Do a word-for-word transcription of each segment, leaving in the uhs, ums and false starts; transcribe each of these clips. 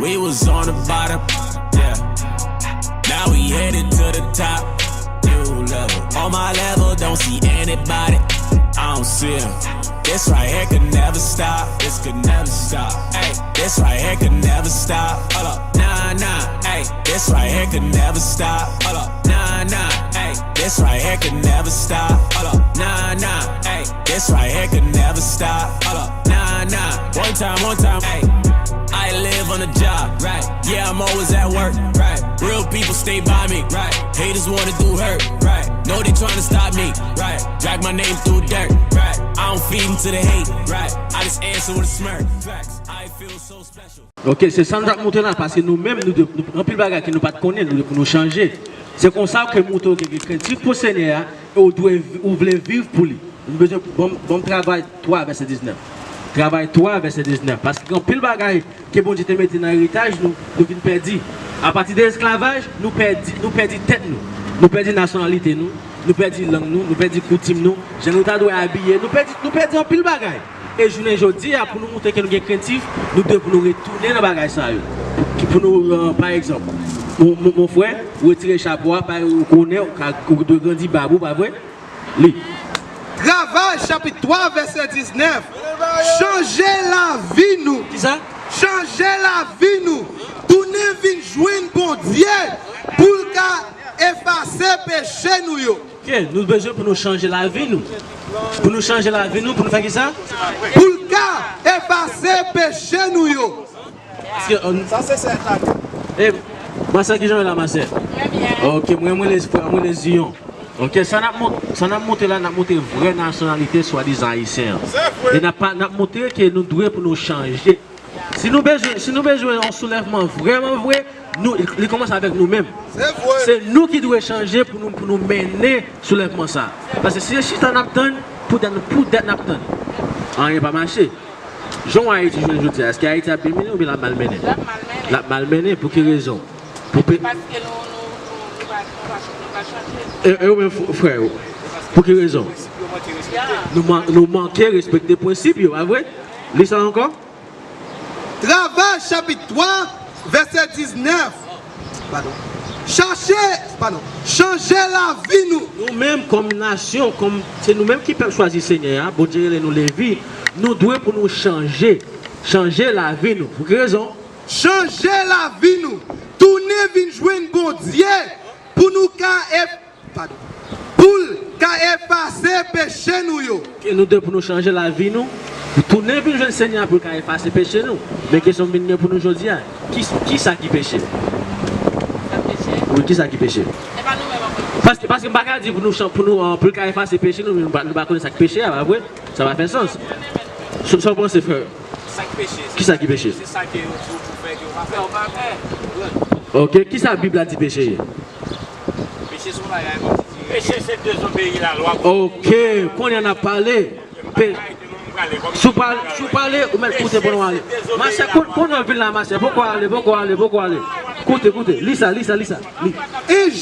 We was on the bottom, yeah. Now we headed to the top. New level. On my level, don't see anybody. I don't see 'em. This right here could never stop. This could never stop. Hey, this right here could never stop. Hold up, nah, nah. Hey, this right here could never stop. Hold up, nah, nah. Hey, this right here could never stop. Hold up, nah, nah. Hey, this right here could never stop. Hold up, nah, nah. One time, one time. Hey, I live on the job, right? Yeah, I'm always at work, right? Real people stay by me, right? Haters wanna do hurt, right? Know they tryna stop me, right? Drag my name through dirt, right? I don't feed into the hate, right? I just answer with a smirk, facts. I feel so special. Ok, se sa n t ap montre la, paske nou menm, nou, de, nou anpil bagay ke nou pa t konnen, nou, pou nou chanje. Se konsa ke montre w gen, gen krentif pou Senyè a, e ou dwe, ou vle viv pou li. Nou bezwen, bon, bon travay twa vèsè diznèf. Travay twa vèsè diznèf. Paske gen anpil bagay ke Bondye te mete nan eritaj nou, nou vin pèdi. Apati de esklavaj, nou pèdi, nou pèdi tèt nou. Nou pèdi nasyonalite nou. Nou pèdi lang nou, nou pèdi koutim nou, jan nou ta dwe abiye, nou pèdi, nou pèdi anpil bagay. E jounen jodi a, pou nou montre ke nou gen krentif, nou dwe pou nou retounen nan bagay sa yo. Ki pou nou, euh, pa egzanp, mon, mon, mon frè, ou retire chapo a, pa ou konnen, ou ka, ou dwe grandi bab ou, pa vre? Li. Travay, chapit twa, vèsè diznèf. Chanje lavi nou. Kisa? Chanje lavi nou. Tounen vin jwenn Bondye pou l ka efase peche nou yo. Ok, nou bezwen pou nou chanje lavi nou. Pou nou chanje lavi nou, pou nou fè kisa? Pou l ka efase peche nou yo. Paske, euh, sa se sèten. E, masè, kijan w ye la, masè? Trè byen. Ok, mwen, mwen rele frè, mwen rele Ziyon. Ok, sa n ap mont-, sa n ap montre la, n ap montre vrè nasyonalite swadizan ayisyen an. Se vre. E n ap pa, n ap montre ke nou dwe pou nou chanje. Si nou bezwen, si nou bezwen yon soulèvman vrèman vre, nou, li kòmanse avèk nou menm. Se vre. Se nou ki dwe chanje pou nou, pou nou mennen soulèvman sa. Paske si se chita n ap tann, poutèt, poutèt n ap tann, anyen pa mache. Jan w Ayiti jounen jodi a, èske Ayiti ap byen mennen oubyen l ap mal mennen? L ap mal mennen. L ap mal mennen, pou ki rezon? Pou pe- Paske nou, nou, nou, nou pa, nou pa, nou pa chanje. E, e ou menm, f-, frè, pou ki rezon? Ya. Nou man-, nou manke respekte prensip yo, pa vre? Li sa ankò? Travay, chapit twa, vèsè diznèf. Padon. Chache, padon, chanje lavi nou. Nou menm kòm nasyon, kòm, se nou menm ki pèp chwazi Senyè a, Bondye rele nou Levi, nou dwe pou nou chanje, chanje lavi nou. Pou ki rezon? Chanje lavi nou. Tounen vin jwenn Bondye pou nou ka ef-, padon. Pou l ka efase peche nou yo. Ke nou dwe pou nou chanje lavi nou, pou tounen vin jwenn Senyè a pou l ka efase peche nou. Men kesyon m vin gen pou nou jodi a, ki, kisa ki peche? Sa peche? Wi, kisa ki peche? Se pa nou menm ankò. Paske, paske m pa ka di pou nou chan-, pou nou, euh, pou l ka efase peche nou, men nou pa, nou pa konnen sa k peche a, pa vre? Sa pa fè sans. Sa, sa w panse, frè? Sa k peche? Kisa ki peche? Se sa ke yo di w pou fè ke w pa fè. Ou pa fè. Ok, kisa Bib la di peche ye? Peche se yon bagay kòmsi di. Peche se dezobeyi lalwa. Ok, kounye a n ap pale. Pe-, si w pale, si w pale, ou mèt koute pou nou ale. Masè, kon-, kounye a w vin la, masè. Poko ale, poko ale, poko ale. Koute, koute. Li sa, li sa, li sa. Li.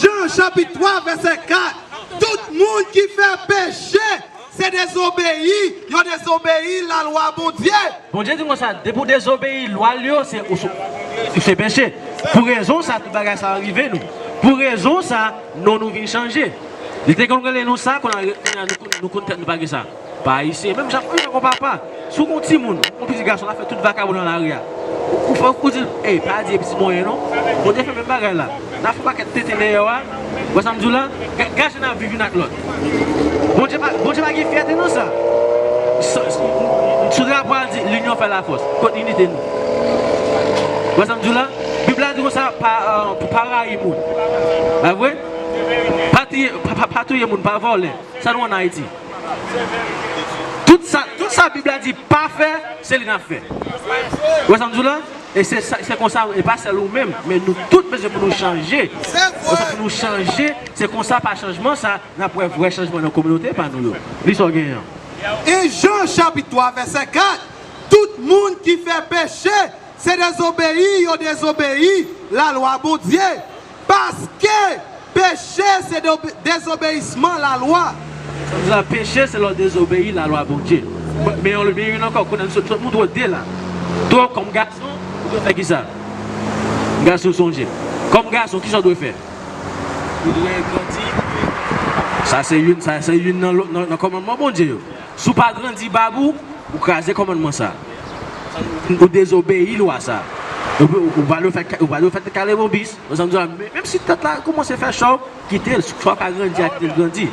Jan chapit twa, vèsè kat. Tout moun ki fè peche, se dezobeyi, yo dezobeyi lalwa Bondye. Bondye di konsa, depi w dezobeyi lwa l yo, se, ou sou, ou se peche. Pou rezon sa, tout bagay sa rive nou. Pou rezon sa, non nou vin chanje. Li te konn rele nou sa, kounye a, kounye a nou, nou konn tèt nou pa gen sa. Pa ayisyen. Menm jan, menm jan kon papa. Si w gon timoun, yon pitit gason, l ap fè tout vakabon nan lari a. Ou, ou fè, ou di l, "Ey, pa di pitit mwen non." Bondye fè menm bagay la. N ap fè pakèt tenten dèyè w a. Wè sa m di w la? Ga-, gade jan n ap viv youn ak lòt. Bondye pa, Bondye pa gen fyète nan sa. Sou, sou, sou drapo a di, "L'union fait la force." Kot inite nou? Wè sa m di w la? Bib la di konsa, pa, euh, pa rayi moun. Pa vre? Pa tiye, pa, pa, pa touye moun, pa vòlè. Sa nou ann Ayiti. Tout sa, tout sa Bib la di pa fè, se li n ap fè. Ou wè sa m di w la? E se sa, se konsa, e pa sèl ou menm, men nou tout bezwen pou nou chanje. Se vre. Konsa pou nou chanje, se konsa pa chanjman sa, n ap wè vrè chanjman nan kominote pa nou yo. Li sa w genyen an. E Jan chapit twa vèsè kat, tout moun ki fè peche, se dezobeyi yo dezobeyi lalwa Bondye. Paske peche se de-, dezobeyisman lalwa. Sa vle di la, peche se lè w dezobeyi lalwa Bondye. Men, men yon, men youn ankò, kounye a nou sot, sot montre w de la. Twò kòm gason, ou dwe fè kisa? Gason sonje. Kòm gason, kisa w dwe fè? Ou dwe grandi. Sa se youn, sa se youn nan, nan, nan kòmandman Bondye yo. Si w pa grandi bab ou, ou kraze kòmandman sa. Ou dezobeyi lwa sa. Ou, ou, ou pa dwe fè, ou pa dwe fè kalebobis. Ou sanm di, menm si tèt la kòmanse fè cho, kite l, swa w ka grandi ak tèt grandi.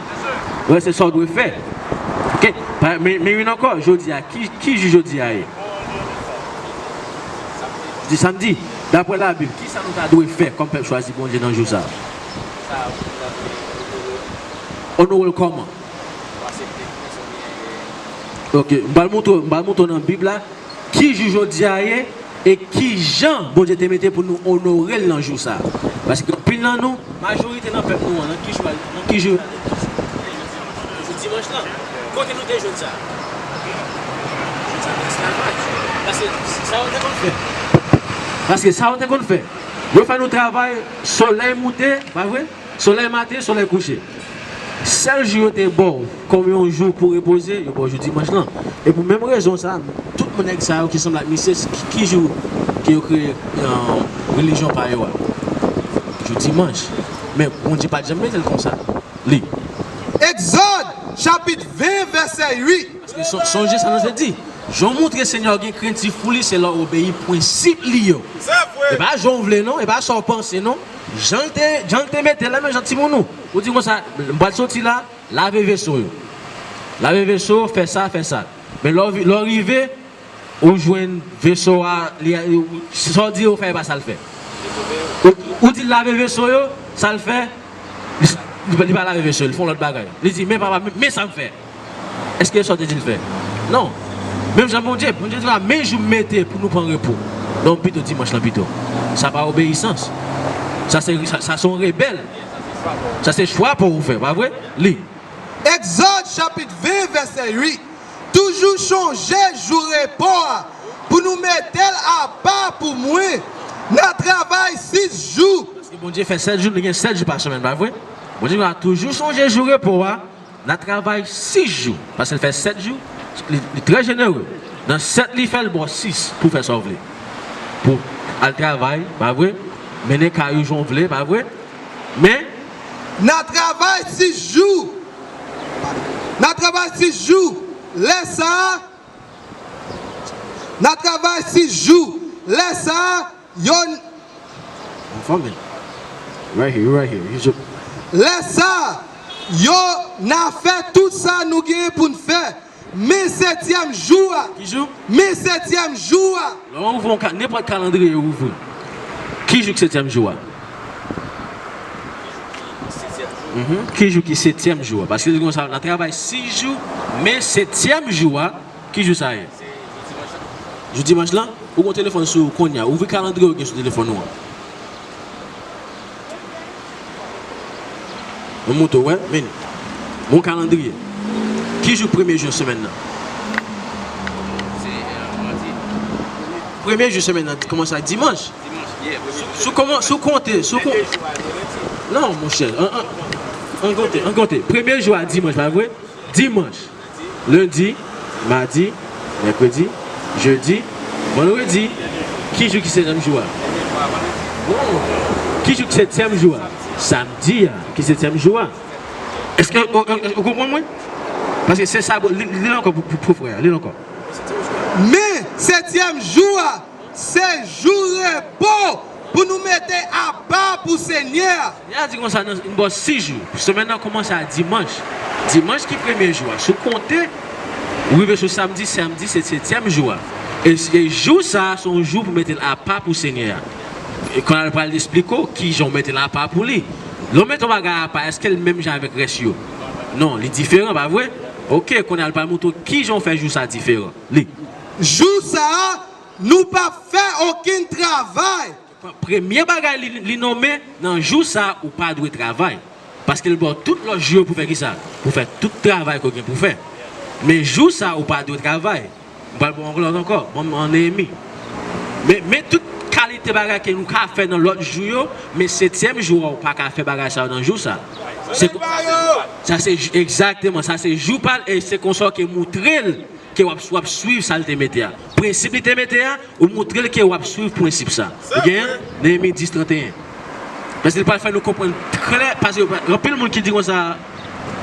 Wè, se sa w dwe fè. Ok? Men, men youn ankò, jodi a, ki, ki jou jodi a ye? Di samdi. Daprè Labib, kisa nou ta dwe fè kòm pèp chwazi Bondye nan jou sa a? Onore l kòman? Ok, m pral montre, m pral montre w nan Bib la ki jou jodi a ye e ki jan Bondye te mete pou nou onore l nan jou sa a. Paske anpil nan nou, majorite nan pèp nou an, nan ki jou, nan ki jou? Jou dimanch lan. Kote nou te jwenn sa? Sa se esklavaj. Paske sa yo te konn fè. Paske sa yo te konn fè. Yo fè nou travay, solèy moute, pa vre? Solèy maten, solèy kouche. Sèl jou yo te ba w kòm yon jou pou repoze, yo ba w jou dimanch lan. E pou menm rezon sa, tout moun nèg sa yo ki sanble ak misye, ki, ki jou ke yo kreye, euh, relijyon pa yo a? Jou dimanch. Men Bondye pa t janm mete l konsa. Li. Egzòd, chapit ven, vèsè uit. Paske son-, sonje sa nou te di. Jan w montre Senyè w gen krentif pou li, se lè w obeyi prensip li yo. E pa jan w vle non, e pa sa w panse non. Jan l te, jan l te mete l la, men jan timoun ou. Ou di konsa, m pral soti la, lave veso yo. Lave veso, fè sa, fè sa. Men lè w vi-, lè w rive, ou jwenn veso a, li, sa w di yo fè, e pa sa l fè. Ou, ou di l lave veso yo, sa l fè, li, li pa lave veso yo, li fè yon lòt bagay. Li di, men papa, men, men sa m fè. Èske sa w te di l fè? Non. Menm jan Bondye, Bondye di la, men jou m mete pou nou pran repo. Donk pito dimanch lan pito. Sa pa obeyisans. Sa se, sa, sa se yon rebèl. Sa se chwa pa w ou fè, pa vre? Li. Egzòd chapit ven, vèsè uit. Toujou chonje jou repo a pou nou mete l apa pou mwen. N a travay sis jou. Paske Bondye fè sèt jou, nou gen sèt jou pa semèn, pa vre? Bondye di nou toujou chonje jou repo a, n a travay sis jou. Paske l fè sèt jou, li, li trè jenere. Nan sèt, li fè l ba w sis pou fè sa w vle. Pou al travay, pa vre? Mennen kay ou jan w vle, pa vre? Men, n a travay sis jou. N a travay sis jou. Lè sa a, n a travay sis jou. Lè sa a, yo. Anfòm, men. Right here, right here. Lè sa a, yo, n a fè tout sa nou genyen pou n fè. Men setyèm jou a. Ki jou? Men setyèm jou a. Lè w ouvri yon ka-, nenpòt kalandriye ou ouvri. Ki jou ki setyèm jou a? Mhm. Ki jou ki setyèm jou a? Paske li di konsa, n a travay sis jou, men setyèm jou a, ki jou sa ye? Jou dimanch lan? Ou gen telefòn sou ou kounye a. Ouvri kalandriye ou gen sou telefòn ou an. Mwen montre w, wè, men. Bon kalandriye. Ki jou premye jou semèn nan? Se, euh, madi. Premye jou semèn nan kòmanse ak dimanch. Dimanch, yeah, premye jou. Si w kòman-, si w konte, si w kon-, non, monchè, an, an, an konte, an konte. Premye jou a dimanch, pa vre? Dimanch. Lendi, madi, mèkredi, jedi, vandredi. Ki jou ki setyèm jou a? Non. Ki jou ki setyèm jou a? Samdi a, ki setyèm jou a. Èske ou, ou, ou konprann mwen? Paske se sa, li, li ankò pou, pou, pou frè a, li ankò. Men, setyèm jou a, se jou repo pou nou mete apa pou Senyè a. Senyè a di konsa, nan, li ba w sis jou. Semèn nan kòmanse a dimanch. Dimanch ki premye jou a. Si w konte, ou rive sou samdi, samdi se setyèm jou a. E, e jou sa a, se yon jou pou mete l apa pou Senyè a. E kounye a l pral esplike w ki jan w mete l apa pou li. Lè w mete yon bagay apa, èske l menm jan avèk rès yo? Non, li diferan, pa vre? Ok, kounye a l pral montre w ki jan w fè jou sa a diferan. Li. Jou sa a, nou p ap fè okenn travay. Premye bagay li, li nonmen, nan jou sa a, ou pa dwe travay. Paske l ba w tout lòt jou yo pou fè kisa? Pou fè tout travay ke w gen pou fè. Men jou sa a, ou pa dwe travay. M pral ba w yon lòt ankò. Ban m an Neyemi. Men, men tout kalite bagay ke nou ka fè nan lòt jou yo, men setyèm jou a, ou pa ka fè bagay sa yo nan jou sa a. Se, sa se, egzakteman, sa se jou pa l, e se konsa w ke montre l ke w ap, w ap swiv sa l te mete a. Prensip li te mete a, ou montre l ke w ap swiv prensip sa. Ou genyen? Neyemi dis, trannteyen. Paske li pral fè nou konprann klè, paske anpil moun ki di konsa,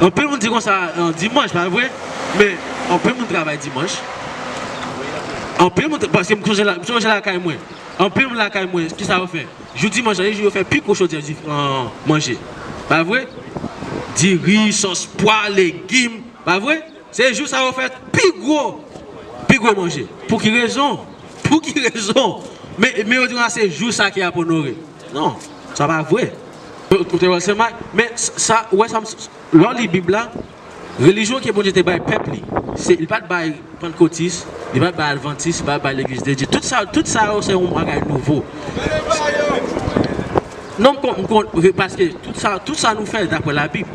anpil moun di konsa, euh, dimanch, pa vre? Men anpil moun travay dimanch. Anpil moun, paske m sonje la, m sonje lakay mwen. Anpil moun lakay mwen, kisa yo fè? Jou dimanch lan, se jou yo fè pi gwo chodyè di, euh, manje. Pa vre? Diri, sòs pwa, legim, pa vre? Se jou sa yo fè pi gwo, pi gwo manje. Pou ki rezon? Pou ki rezon? Men, men yo di konsa se jou sa ki ap onore. Non, sa pa vre. Ou te wè se ma-, men sa, ou wè sa, lè w li Bib la, relijyon ke Bondye te bay pèp li, se, li pa t bay pantkotis, li pa t bay advantis, li pa t bay legliz de Dye. Tout sa, tout sa yo se yon bagay nouvo. Non, m kon, m kon, paske tout sa, tout sa nou fè daprè Labib.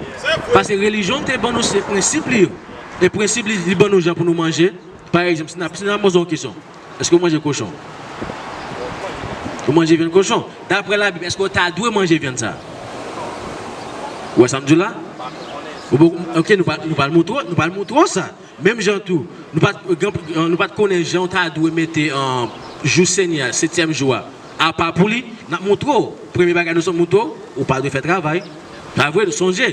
Paske relijyon te ban nou se prensip li yo. E prensip li, li ban nou jan pou nou manje. Pa egzanp, si n ap, si n ap poze yon kesyon, èske w manje kochon? Ou manje vyann kochon? Daprè Labib, èske w ta dwe manje vyann sa? Ou wè sa m di w la? Ou bon, ok, nou pa, nou pral montre w, nou pral montre w sa. Menm jan tou, nou pa t, nou pa t konnen jan w ta dwe mete, euh, jou Senyè a, setyèm jou a, apa pou li, n ap montre w. Premye bagay nou sot montre w, ou pa dwe fè travay. Pa vre, nou sonje.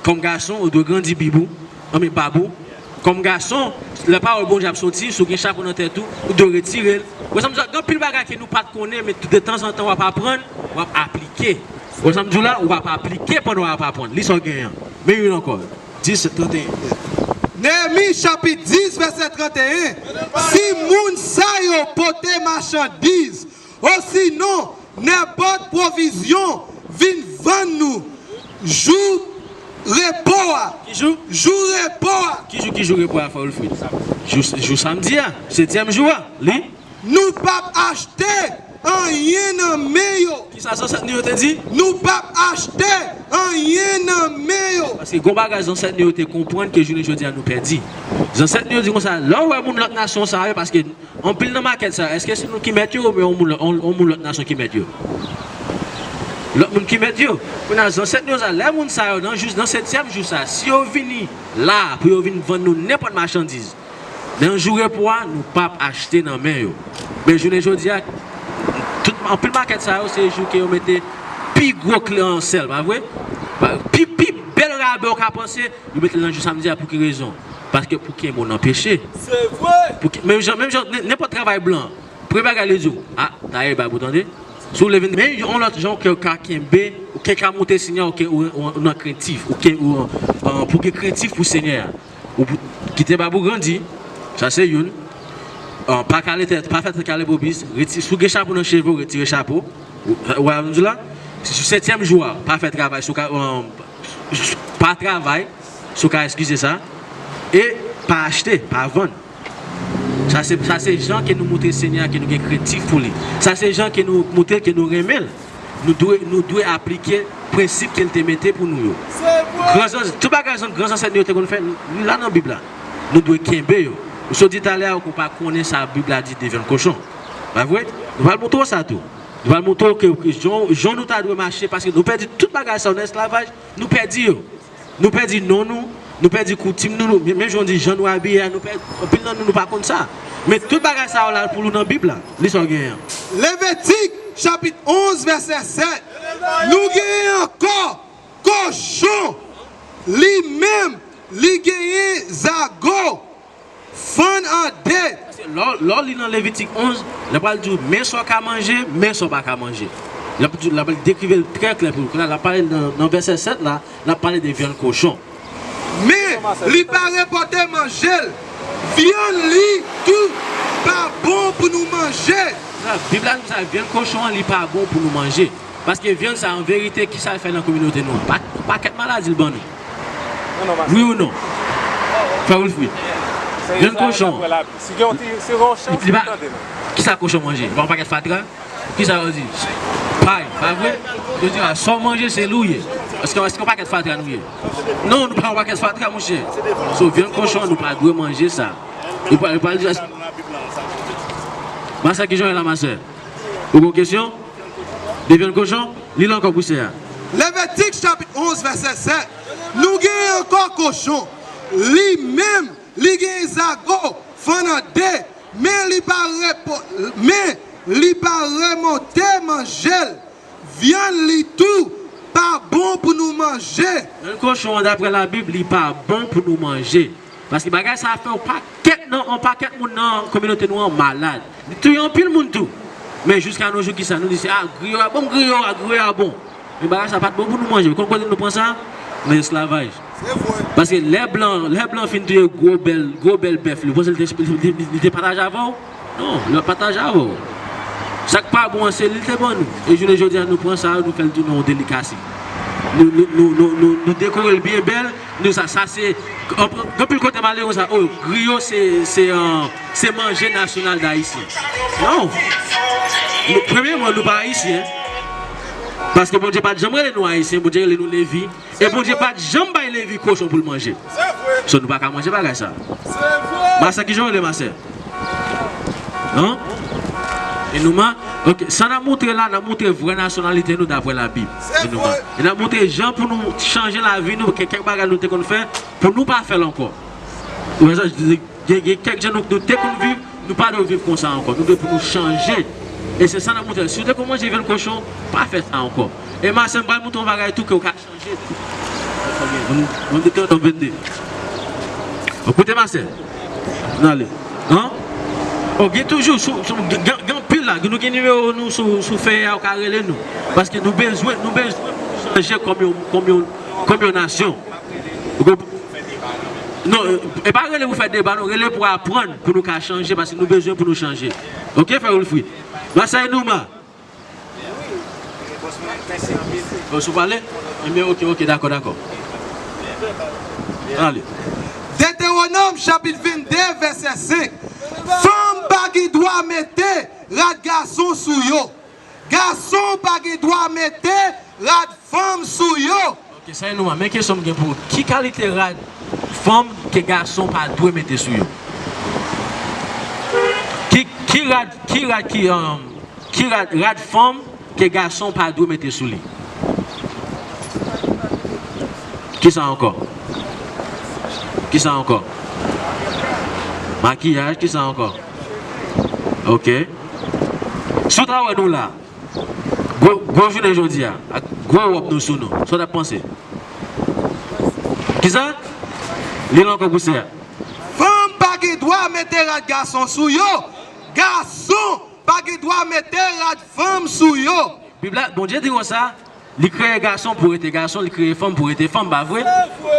Kòm gason, ou dwe grandi bib ou, anben, bab ou. Kòm gason, lè pawòl Bondye ap soti, si w gen chapo nan tèt ou, ou dwe retire l. Ou wè sa m di w la, gen anpil bagay ke nou pa t konnen, men de tanzantan w ap aprann, w ap aplike. Ou wè sa m di w la, w ap aplike pandan w ap aprann. Li sa w genyen an. Men youn ankò. Dis, trannteyen. Neyemi chapit dis, vèsè trannteyen. Si moun sa yo pote machandiz, osinon nenpòt pwovizyon, vin vann nou jou repo a. Ki jou? Jou repo a. Ki jou, ki jou repo a, frè Wilfrid? Jou, jou samdi a, setyèm jou a. Li? Nou p ap achte anyen nan men yo. Kisa zansèt nou yo te di? Nou p ap achte anyen nan men yo. Paske gon bagay zansèt nou yo te konprann ke jounen jodi a nou pèdi. Zansèt nou yo di konsa, lè w wè moun lòt nasyon sa yo, paske anpil nan makèt sa, èske se nou ki mèt yo oubyen yon moun, yon, yon moun lòt nasyon ki mèt yo? Lòt moun ki mèt yo. Kounye a, zansèt nou yo sa, lè moun sa yo, nan jou, nan setyèm jou sa, si yo vini la pou yo vin vann nou nenpòt machandiz, nan jou repo a, nou p ap achte nan men yo. Men jounen jodi a, tout, anpil makèt sa yo, se jou ke yo mete pi gwo kle an sèl, pa vre? Pi, pi bèl rabè w ka panse, yo mete l nan jou samdi a. Pou ki rezon? Paske pou kenbe w nan peche. Se vre! Pou ki, menm jan, menm jan, nen-, nenpòt travay blan, premye bagay li di w, a, tayè bab ou, tande? Si w leve, men yon lòt jan ke w ka kenbe, ou ke ka montre Senyè a, ou ke, ou, ou, ou nan krentif, ou ke, ou, euh, pou gen krentif pou Senyè a. Ou pou, kite bab ou grandi, sa se youn. Euh, pa kale tèt, pa fè tèt kale bobis, reti-, si w gen chapo nan cheve w, retire chapo. Ou, ou wè sa m di w la? Si sou setyèm jou a, pa fè travay, si w ka, euh, pa travay, si w ka eskize sa. E pa achte, pa vann. Sa se, sa se jan ke nou montre Senyè a ke nou gen krentif pou li. Sa se jan ke nou montre ke nou renmen l. Nou dwe, nou dwe aplike prensip ke l te mete pou nou yo. Se vre. Gran zans-, tout bagay zan-, gran zansèt nou yo te konn fè, li la nan Bib la. Nou dwe kenbe yo. Ou sot di talè a, ou pa konnen sa Bib la di de vyann kochon. Pa vre? Nou pral montre w sa tou. Nou pral montre w ke, ke jan, jan nou ta dwe mache, paske nou pèdi tout bagay sa yo nan esklavaj, nou pèdi yo. Nou pèdi non nou, nou pèdi koutim nou, nou, menm jan w di jan nou abiye a, nou pèdi, anpil nan nou, nou pa konn sa. Men tout bagay sa yo la pou nou nan Bib la. Li sa w genyen an. Levitik, chapit onz, vèsè sèt. Nou genyen ankò kochon. Li menm, li genyen zago. Fann an de. Lè w, lè w li nan Levitik onz, l ap pral di w men sa w ka manje, men sa w pa ka manje. L ap di, l ap dekrive l trè klè pou nou. Kounye a, l ap pale nan, nan vèsè sèt la, l ap pale de vyann kochon. Men, li pa repòte manje l. Vyann li tou pa bon pou nou manje. Bib la di sa, vyann kochon an, li pa bon pou nou manje. Paske vyann sa, an verite, kisa l fè nan kominote nou an? Pa-, pakèt maladi l ban nou. Wi ou non? Frè Wilfrid. Vyann kochon. Si gen yon ti, si gen yon chans, li pa, tande nou. Kisa kochon manje? Li pa yon pakèt fatra? Kisa yo di? Pay, pa vre? Yo di, a, sa w manje, se li w ye. Èske, èske yon pakèt fatra nou ye? Non, nou pa yon pakèt fatra, monchè. So, vyann kochon, nou pa dwe manje sa. Li pa, li pa di, masè, ki jan w ye la, masè? Ou gen kesyon? De vyann kochon? Li la ankò pou sè a. Levitik chapit onz, vèsè sèt. Nou genyen ankò kochon. Li menm, li genyen zago. tande, men li pa repo, men li pa remonte manje l. Vyann li tou pa bon pou nou manje. Vyann kochon an, daprè Labib, li pa bon pou nou manje. Paske bagay sa a fè yon pakèt nan, yon pakèt moun nan kominote nou an malad. Li touye anpil moun tou. Men jiska nos jours, kisa nou di? Se, ah, griyo a bon, griyo a, griyo a bon. Men bagay sa pa t bon pou nou manje. Ou konn kote nou pran sa? Nan esklavaj. Se vre. Paske lè blan, lè blan fin touye gwo bèl, gwo bèl bèf li, ou panse li te, li, li, li te pataje avè w? Non, li pa t pataje avè w. Sa k pa bon an, se li l te ban nou. E jounen jodi a, nou pran sa yo, nou fè l tounen yon delikasi. Nou, nou, nou, nou, nou, nou dekore l byen bèl, nou sa, sa se, anpil kote m ale konsa, oh, griyo se, se, euh, se manje nasyonal d Ayisyen. Non. Nou, premyèman, nou pa Ayisyen. Paske Bondye pa t janm rele nou Ayisyen, Bondye rele nou Levi. E Bondye pa t janm bay Levi kochon pou l manje. So, nou pa ka manje bagay sa. Masè, kijan w rele, masè? Hein? Enouma? Ok, sa n ap montre la, n ap montre vrè nasyonalite nou daprè Labib. Enouma. E n ap montre jan pou nou chanje lavi nou, ke kèk bagay nou te konn fè, pou nou pa fè l ankò. Ou wè sa, gen, gen kèk jan nou, nou te konn viv, nou pa dwe viv konsa ankò. Nou dwe pou nou chanje. E se sa n ap montre. Si w te konn manje vyann kochon, pa fè sa ankò. E masè, m pral montre w yon bagay tou ke w ka chanje. Mwen, mwen te tande vennde. Bon, koute masè. N ale. Hein? Oh, gen toujou, sou, sou, gen, gen, gen anpil la. Nou gen nimewo nou sou, sou fèy a, ou ka rele nou. Paske nou bezwen, nou bezwen pou nou chanje kòm yon, kòm yon, kòm yon nasyon. Ou konp-, non, e pa rele pou fè deba, non, rele pou aprann, pou nou ka chanje, paske nou bezwen pou nou chanje. Ok, frè Wilfrid? Masè Enouma. Bon, si w pale? Ebyen, ok, ok, dakò, dakò. Ale. Detewonòm chapit vennde, vèsè senk. Fanm pa gen dwa mete rad gason sou yo. Gason pa gen dwa mete rad fanm sou yo. Ok, sa e nou, men kesyon m gen pou ou. Ki kalite rad fanm ke gason pa dwe mete sou yo? Ki, ki rad, ki rad, ki, um, ki rad, rad fanm ke gason pa dwe mete sou li? Kisa ankò? Kisa ankò? Makiyaj, kisa ankò? Ok. Si w ta wè nou la, gwo, gwo jounen jodi a, ak gwo wòb nou sou nou, sa w t ap panse? Kisa? Li la ankò pou sè a. Fanm pa gen dwa mete rad gason sou yo. Gason pa gen dwa mete rad fanm sou yo. Bib la, Bondye di konsa, li kreye gason pou rete gason, li kreye fanm pou rete fanm, pa vre?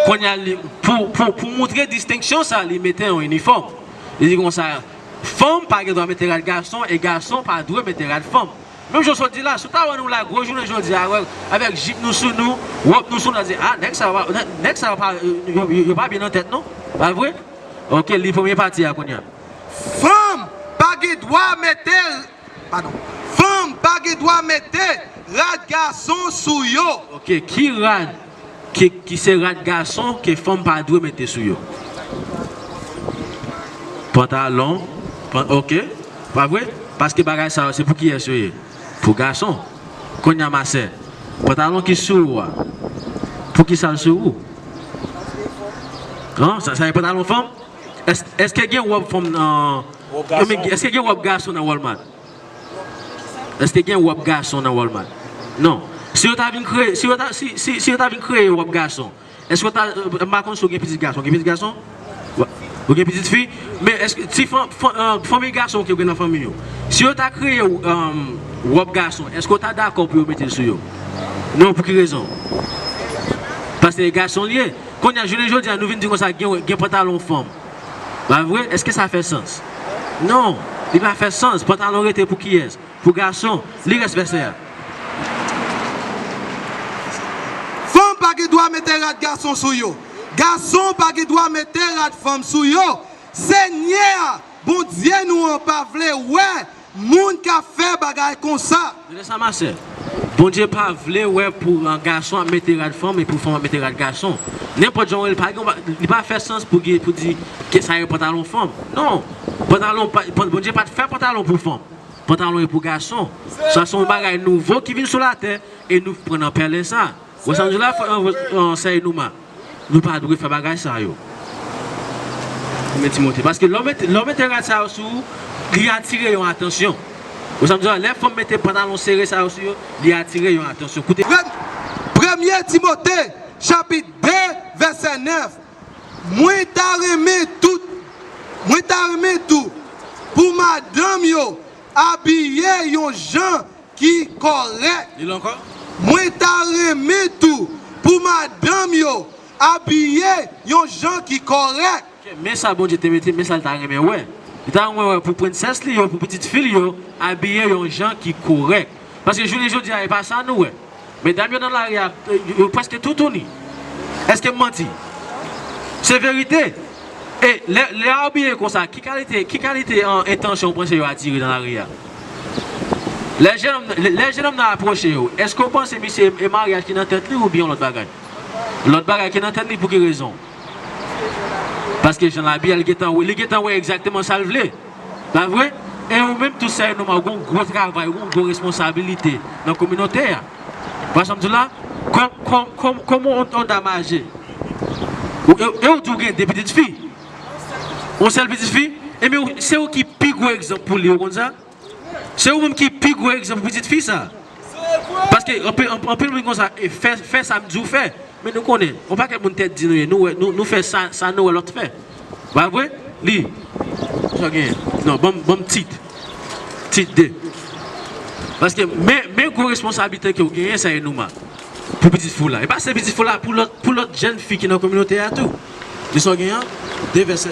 Kounye a, li, pou, pou, pou montre distenksyon sa, li mete yon inifòm. Li di konsa, fanm pa gen dwa mete rad gason, e gason pa dwe mete rad fanm. Menm jan w sot di la, si w ta wè nou la, gwo jounen jodi a, avèk, avèk jip nou sou nou, wòb nou sou nou, w ap di, ah, nèg sa yo pa, nèg, nèg sa yo pa, yo, yo, yo pa byen nan tèt, non? Pa vre? Ok, li premye pati a kounye a. Fanm pa gen dwa mete, padon. Fanm pa gen dwa mete rad gason sou yo. Ok, ki rad ki, ki se rad gason ke fanm pa dwe mete sou yo? Pantalon, pan-, ok, pa vre? Paske bagay sa yo, se pou kiyès yo ye? Pou gason. Kounye a, masè, pantalon ki sou ou a, pou ki sa l sou ou? An, sa, sa e pantalon fanm? Èske, èske gen wòb fanm nan, èske gen wòb gason nan Walmart? Èske gen wòb gason nan Walmart? Non. Si yo ta vin kreye, si yo ta, si, si, si yo ta vin kreye wòb gason, èske yo ta, m pa konn si w gen pitit gason. Gen pitit gason? Ou gen pitit fi? Men èske ti fan, fan, euh, fanmi gason ke w gen nan fanmi w, si yo ta kreye, euh, wòb gason, èske w ta dakò pou yo mete l sou yo? Non, pou ki rezon? Paske e gason l ye. Kounye a, jounen jodi a, nou vin di konsa gen, gen pantalon fanm. Pa vre? Èske sa fè sans? Non, li pa fè sans. Pantalon rete pou kiyès? Pou gason. Li rès vèsè a. Fanm pa gen dwa mete rad gason sou yo. Gason pa gen dwa mete rad fanm sou yo. Senyè a, Bondye nou an, pa vle wè moun k ap fè bagay konsa. Tande sa, masè. Bondye pa vle wè pou, an, gason ap mete rad fanm e pou fanm ap mete rad gason. Nenpòt jan w rele, pa gen, li pa fè sans pou gen, pou di ke sa e pantalon fanm. Non. Pantalon pa, pan-, Bondye pa t fè pantalon pou fanm. Pantalon e pou gason. Sa se yon bagay nouvo ki vin sou latè e nou pran nan pèlen sa. Wè sa m di la, frè, an, an, sè Enouma. Nou pa dwe fè bagay sa yo. Men Timote. Paske lè w mete, lè w mete rad sa yo sou ou, li atire yon atansyon. Ou sa m di w la, lè fanm mete pantalon sere sa yo sou yo, li atire yon atansyon. Koute. Prem- Premye Timote, chapit de, vèsè nèf. Mwen ta renmen tout, mwen ta renmen tou pou madanm yo abiye yon jan ki kòrèk. Di l ankò. Mwen ta renmen tou pou madanm yo abiye yon jan ki kòrèk. Men sa Bondye te mete, men sa l ta renmen wè. Li ta renmen wè pou prensès li yo, pou pitit fi l yo, abiye yon jan ki kòrèk. Paske jounen jodi a, e pa sa nou wè. Medam yo nan lari a, yo, yo prèske toutouni. Èske m manti? Se verite. E lè, lè yo abiye konsa, ki kalite, ki kalite, an, entansyon w panse yo atire nan lari a? Lè jennonm, lè, lè jennonm nan apwoche yo, èske w panse misye e maryaj ki nan tèt li oubyen yon lòt bagay? Lòt bagay ki nan tèt li, pou ki rezon? Paske jan l abiye, li gentan, li gentan wè egzakteman sa l vle. Pa vre? E ou menm tou, sè Enoma, ou gen yon gwo travay, ou gen yon gwo responsabilite nan kominote a. Ou wè sa m di w la? Kòm, kòm, kòm, kòm yon, yon dam aje. Ou, e, e ou di w gen de pitit fi. Yon sèl pitit fi. Ebyen, ou- se ou ki pi gwo egzanp pou li, ou konn sa? Se ou menm ki pi gwo egzanp pou pitit fi sa. Paske anpil, anp- anpil moun konsa, e fè, fè sa m di w fè. Men nou konnen, yon pakèt moun tèt di nou ye, nou wè, nou, nou fè sa, sa nou wè lòt fè. Pa vre? Li. Sa w genyen? Non, ban m, ban m tit. Tit de. Paske men, men gwo responsablite ke w genyen, sè Enoma. Pou pitit fi w la. E pa se pitit fi w la, pou lòt, pou lòt jèn fi ki nan kominote a tou. Li sa w genyen? De vèsè.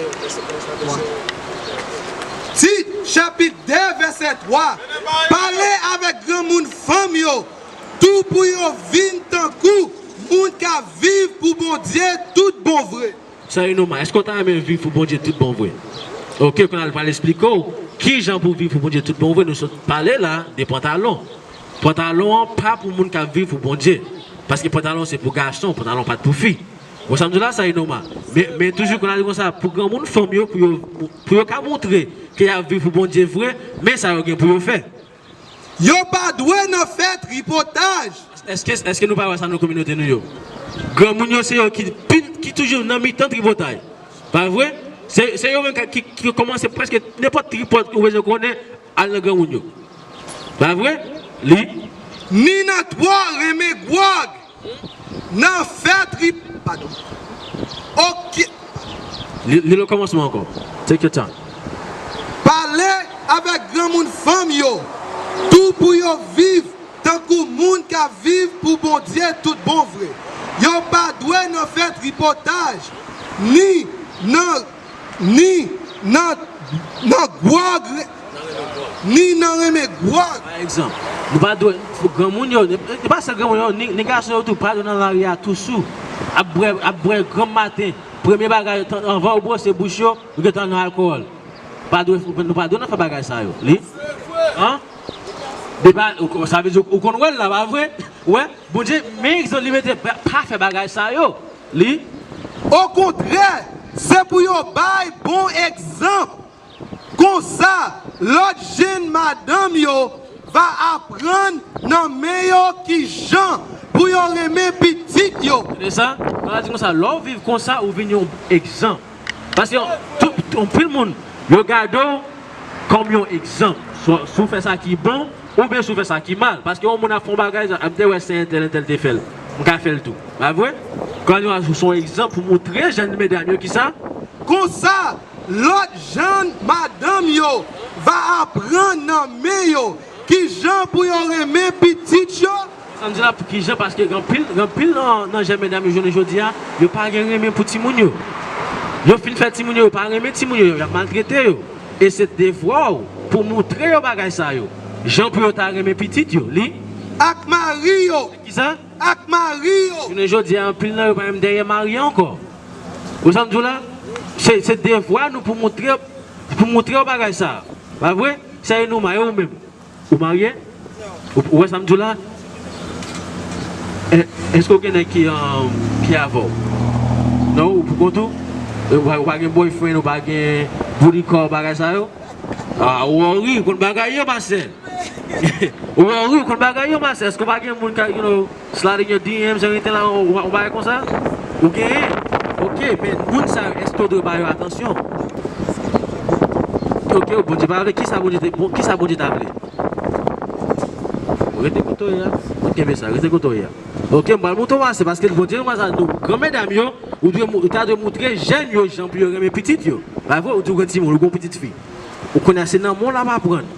Tit, chapit de, vèsè twa. Pale avèk granmoun fanm yo, tou pou yo vin tankou moun k ap viv pou Bondye tout bon vre. Sè Enoma, èske w ta renmen viv pou Bondye tout bon vre? Oke, kounye a l pral esplike w kijan pou w viv pou Bondye tout bon vre. Nou sot pale la de pantalon. Pantalon an pa pou moun k ap viv pou Bondye. Paske pantalon se pou gason, pantalon pa t pou fi. Ou wè sa m di w la, sè Enoma? Men, men toujou kounye a l di konsa, pou granmoun fanm yo, pou yo, pou yo ka montre ke y ap viv pou Bondye vre, men sa yo gen pou yo fè. Yo pa dwe nan fè tripotaj. Èske, èske nou pa wè sa nan kominote nou yo? Granmoun yo se yo ki, ki toujou nan mitan tripotay. Pa vre? Se, se yo menm ki, ki kòmanse prèske nenpòt tripòt ou bezwen konnen, al nan granmoun yo. Pa vre? Li. Ni nan twò renmen gwòg. Nan fè trip. Padon. Oke. Li, li le kòmansman ankò. Take your time. Pale avèk granmoun fanm yo, tou pou yo viv tankou moun k ap viv pou Bondye tout bon vre. Yo pa dwe nan fè tripotaj, ni nan, ni nan, nan gwòg, ni nan renmen gwòg. Pa egzanp, nou pa dwe, granmoun yo, e pa sèl granmoun yo, ni, ni gason yo tou, pa dwe nan lari a tou sou, ap bwè, ap bwè granm maten, premye bagay, anvan yo bwose bouch yo, yo gentan nan alkòl. Pa dwe, nou pa dwe nan fè bagay sa yo. Li? An? Depi, sa vle di ou konn wè l la, pa vre? Wè, Bondye, men egzanp li mete, pa, pa fè bagay sa yo. Li? Okontrè, se pou yo bay bon egzanp. Konsa, lòt jèn madanm yo va aprann nan men yo kijan pou yo renmen pitit yo. Tande sa? Sa vle di konsa, lè w viv konsa, ou vin yon egzanp. Paske tout, anpil moun, yo gade w kòm yon egzanp. Swa, si w fè sa ki bon, oubyen si w fè sa ki mal. Paske yon moun ap fè yon bagay, m te wè sè entèl, entèl te fè l. M ka fè l tou. Pa vre? Kòm nou se yon egzanp pou montre jèn medam yo kisa? Konsa, lòt jèn madanm yo va aprann nan men yo kijan pou yo renmen pitit yo. Sa m di la, pou kijan, paske gen anpil, gen anpil nan, nan jèn medam yo jounen jodi a, yo pa gen renmen pou timoun yo. Yo fin fè timoun yo, yo pa renmen timoun yo, y ap maltrete yo. E se devwa w pou montre yo bagay sa yo. Jan pou yo ta renmen pitit yo. Li? Ak mari yo. Kisa? Ak mari yo. Jounen jodi a, anpil nan yo pa menm dèyè mari ankò. Ou sa m di w la? Se, se devwa nou pou montre, pou montre yo bagay sa. Pa vre? Sè Enoma, e ou menm? Ou marye? Ou, ou wè sa m di w la? E, èske w gen nèg ki, um, ki avè w? Non, ou pou kont ou? Ou pa, ou pa gen boyfriend, ou pa gen booty call, bagay sa yo? Ah, ou wè, ou ri, ou konn bagay yo, ma sè. Ou wè, ou ri, ou konn bagay yo, ma sè. Èske w pa gen moun ka, you know, slide in your D Ms, anything la, ou, ou bagay konsa? Ou genyen? Oke, men moun sa yo, èske w dwe ba yo atansyon? Ok, Bondye pa vle. Kisa Bondye te, bon, kisa Bondye ta vle? Rete kote w ye a. Mwen kenbe sa. Rete kote w ye a. Ok, m pral montre w ase, paske Bondye nou sa nou, gran medam yo, ou dwe, ou ta dwe montre jèn yo jan pou yo renmen pitit yo. Pa vre, ou di w gen timoun, ou gen pitit fi. Ou konnen se nan men w l ap aprann.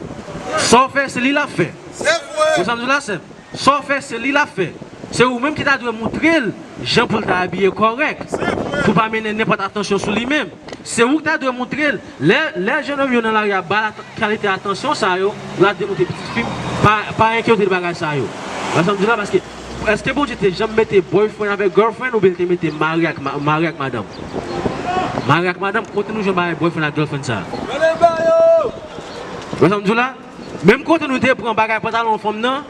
Sa w fè, se li l ap fè. Se vre. Ou sa m di w la, sè m? Sa w fè, se li l ap fè. Se ou menm ki ta dwe montre l jan pou l ta abiye kòrèk. Se vre. Pou pa mennen nenpòt atansyon sou li menm. Se ou ki ta dwe montre l. Lè, lè jennonm yo nan lari a ba l at-, kalite atansyon sa yo, l ap demontre pitit fi m, pa, pa enkyete l bagay sa yo. Wè sa m di la, paske, èske Bondye te janm mete boyfriend avèk girlfriend, oubyen l te mete mari ak ma-, mari ak madanm? Mari ak madanm, kote nou jwenn bagay boyfriend ak girlfriend sa? Wè sa m di la? Menm kote nou te pran bagay pantalon fanm nan,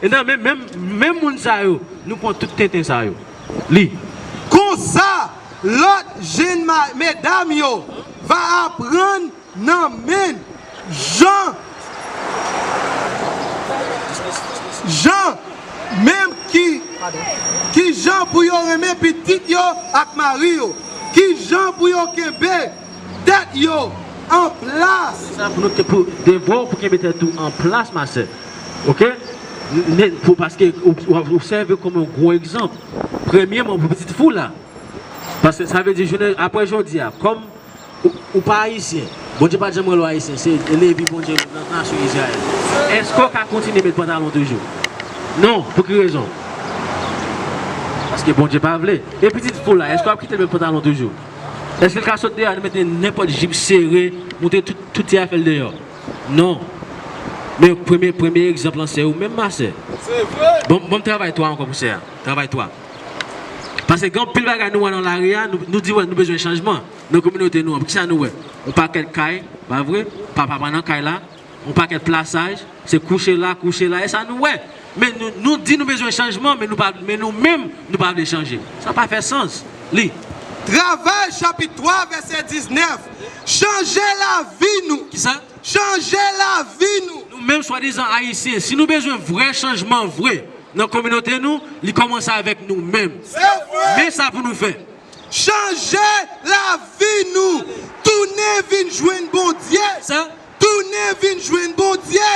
e nan menm, menm, menm moun sa yo, nou pran tout tenten sa yo. Li. Konsa, lòt jèn ma-, medam yo va aprann nan men Jan, Jan, menm ki, ki jan pou yo renmen pitit yo ak mari yo, ki jan pou yo kenbe tèt yo an plas. Sa pou nou te, pou, devwa w pou kenbe tèt ou an plas, ma sè. Ok? Men, pou, paske ou, ou, ou sèvi kòm yon gwo egzanp. Premyèman, pou pitit fi w la. Paske sa vle di, jounen, apre jodi a, kòm ou, ou pa ayisyen, Bondye pa t janm rele w ayisyen, se Levi Bondye nan nasyon Izrayèl. Èske w ka kontinye met pantalon toujou? Non, pou ki rezon? Paske Bondye pa vle. E pitit fi w la, èske w ap kite l met pantalon toujou? Èske l ka sot deyò, al mete nenpòt jip sere, montre tout, tout ti afè l deyò? Non. Men premye, premye egzanp lan se ou menm, ma sè. Se vre. Bon, bon, travay twa ankò pou sè a. Travay twa. Paske gen anpil bagay nou wè nan lari a, nou, nou di wè nou bezwen chanjman nan kominote nou an. Kisa nou wè? Yon pakèt kay, pa vre? Papa pa nan kay la. Yon pakèt plasaj, se kouche la, kouche la, e sa nou wè. Men nou, nou di nou bezwen chanjman, men nou pa, men nou menm, nou pa vle chanje. Sa pa fè sans. Li. Travay chapit twa, vèsè diznèf. Chanje lavi nou. Kisa? Chanje lavi nou. Nou menm swadizan ayisyen, si nou bezwen vrè chanjman vre nan kominote nou, li kòmanse avèk nou menm. Se vre. Men sa pou nou fè. Chanje lavi nou. Tounen vin jwenn Bondye. Sa? Tounen vin jwenn Bondye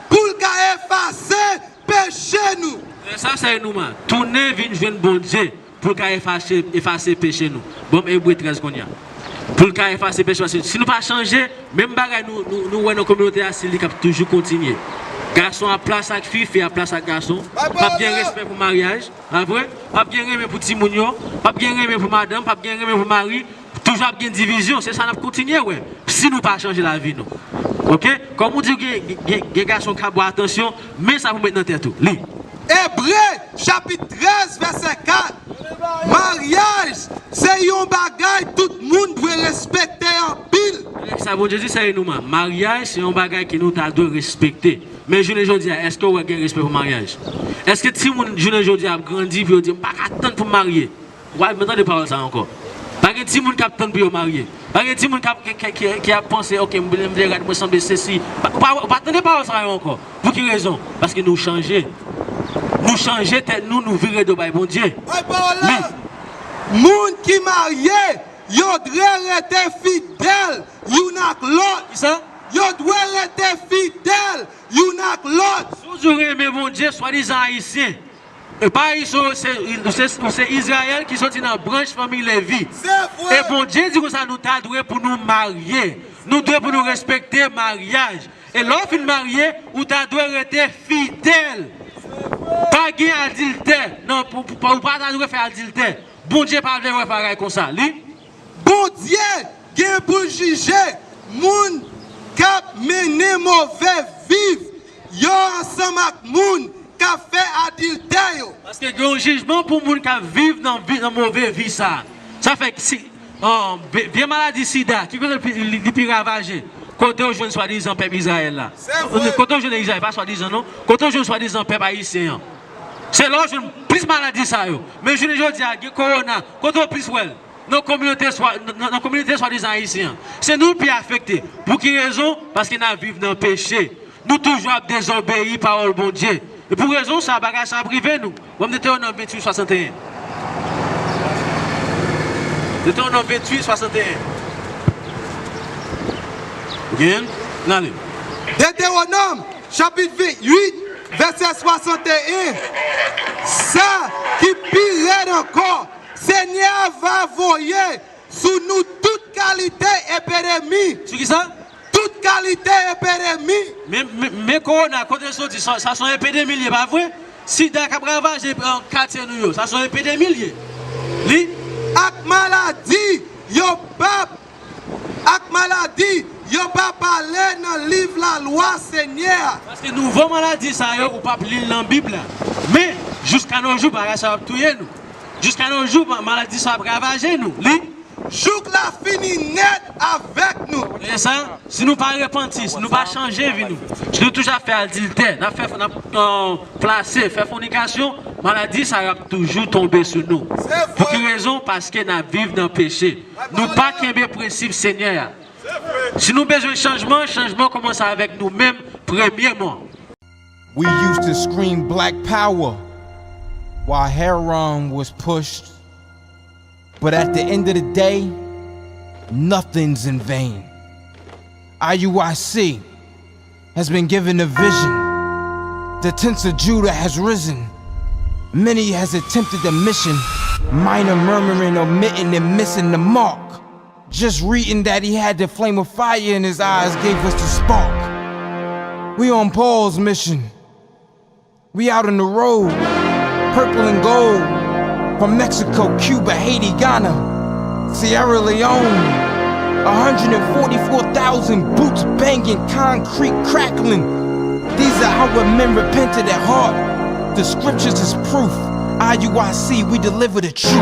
pou l ka efase peche nou. Frè, sa, sa e nou, ma. Tounen vin jwenn Bondye pou l ka efase, efase peche nou. Bon, Ebre trèz kounye a. Pou l ka efase peche, paske si nou pa chanje, menm bagay nou, nou, nou wè nan kominote a, se li k ap toujou kontinye. Gason ap plas ak fi, fi ap plas ak gason. P ap gen respè pou maryaj, pa vre? P ap gen renmen pou timoun yo, p ap gen renmen pou madanm, p ap gen renmen pou mari. Toujou ap gen divizyon, se sa n ap kontinye wè, si nou pa chanje lavi nou. Ok? Kòm ou di gen, gen, gen gason k ap bò, atansyon, men sa pou met nan tèt ou. Li. Ebre, chapit trèz, vèsè kat. Maryaj se yon bagay tout moun dwe respekte anpil. Sa Bondye di, sa e nou, ma. Maryaj se yon bagay ke nou ta dwe respekte. Men jounen jodi a, èske w wè gen respè pou maryaj? Èske timoun jounen jodi a ap grandi pou yo di, "M pa ka tann pou m marye"? Ou pa janm tande pawòl sa a ankò. Pa gen timoun k ap tann pou yo marye. Pa gen timoun k ap, ki, ki, ki, ki ap panse, "Ok, m vle, m vle rad mwen sanble sesi." Pa, ou pa, ou pa tande pawòl sa yo ankò. Pou ki rezon? Paske nou chanje. Nou chanje tèt nou, nou vire do bay Bondye. Bay pawòl la. Li. Moun ki marye, yo dwe rete fidèl youn ak lòt. Kisa? Yo dwe rete fidèl youn ak lòt. Si w di w renmen Bondye, swadizan ayisyen, e pa ayisyen, se, se, se Izrayèl ki soti nan branch fanmi Levi. Se vre. E Bondye di konsa nou ta dwe pou nou marye. Nou dwe pou nou respekte maryaj. E lè w fin marye, ou ta dwe rete fidèl. Pa gen adiltè. Non, pou, pou, ou pa ta dwe fè adiltè. Bondye pa vle wè bagay konsa. Li. Bondye gen pou l jije moun k ap mennen move vi yo ansanm ak moun k ap fè adiltè yo. Paske gen yon jijman pou moun k ap viv nan vi, nan move vi sa a. Sa fè si, ah, vye, vye maladi sida, ki kote li pi, li, li pi ravaje? Kote w jwenn swadizan pèp Izrayèl la? Se vre. Kote w jwenn Izrayèl, pa swadizan non. Kote w jwenn swadizan pèp ayisyen an? Se la w jwenn plis maladi sa yo. Men jounen jodi a, gen kowona, kote w plis wè l? Nan kominote swa, nan, nan kominote swadizan ayisyen an. Se nou l pi afekte. Pou ki rezon? Paske n ap viv nan peche. Nou toujou ap dezobeyi pawòl Bondye. E pou rezon sa, bagay sa ap rive nou. Ban m Detewonòm venntuit swasanteyen. Detewonòm venntuit swasanteyen. Gen, n ale. Detewonòm, chapit venntuit, vèsè swasanteyen. Sa ki pi rèd ankò, Senyè a va voye sou nou tout kalite epidemi. Sou ki sa? Tout kalite epidemi. Men, men, men kowona, kote l soti? Sa, sa se yon epidemi l ye, pa vre? Sida k ap ravaje, euh, katye nou yo, sa se yon epidemi l ye. Li. Ak maladi yo p ap ak maladi yo pa pale nan liv lalwa Senyè a. Paske nouvo maladi sa yo, ou p ap li l nan Bib la. Men, jiska nos jours, bagay sa yo ap touye nou. Jiska nos jours, ma- maladi sa yo ap ravaje nou. Li. Jouk l a fini nèt avèk nou. E sa, si nou pa repanti, si nou pa chanje vi nou, si nou toujou ap fè adiltè, n ap fè, n ap euh, plase, fè fònikasyon, maladi sa yo ap toujou tonbe sou nou. Pou ki rezon? Paske n ap viv nan peche. Nou pa kenbe prensip Senyè a. Si nou bezwen chanjman, chanjman kòmanse avèk nou menm premyèman. We used to scream black power while heroin was pushed. But at the end of the day, nothing's in vain. I U I C has been given a vision. The tents of Judah has risen. Many has attempted the mission. Minor murmuring, omitting, and missing the mark. Just reading that he had the flame of fire in his eyes gave us the spark. We on Paul's mission. We out on the road. Purple and gold. From Mexico, Cuba, Haiti, Ghana, Sierra Leone. A hundred and forty-four thousand boots banging, concrete crackling. These are our men repented at heart. The scriptures is proof. I U I C, we deliver the truth.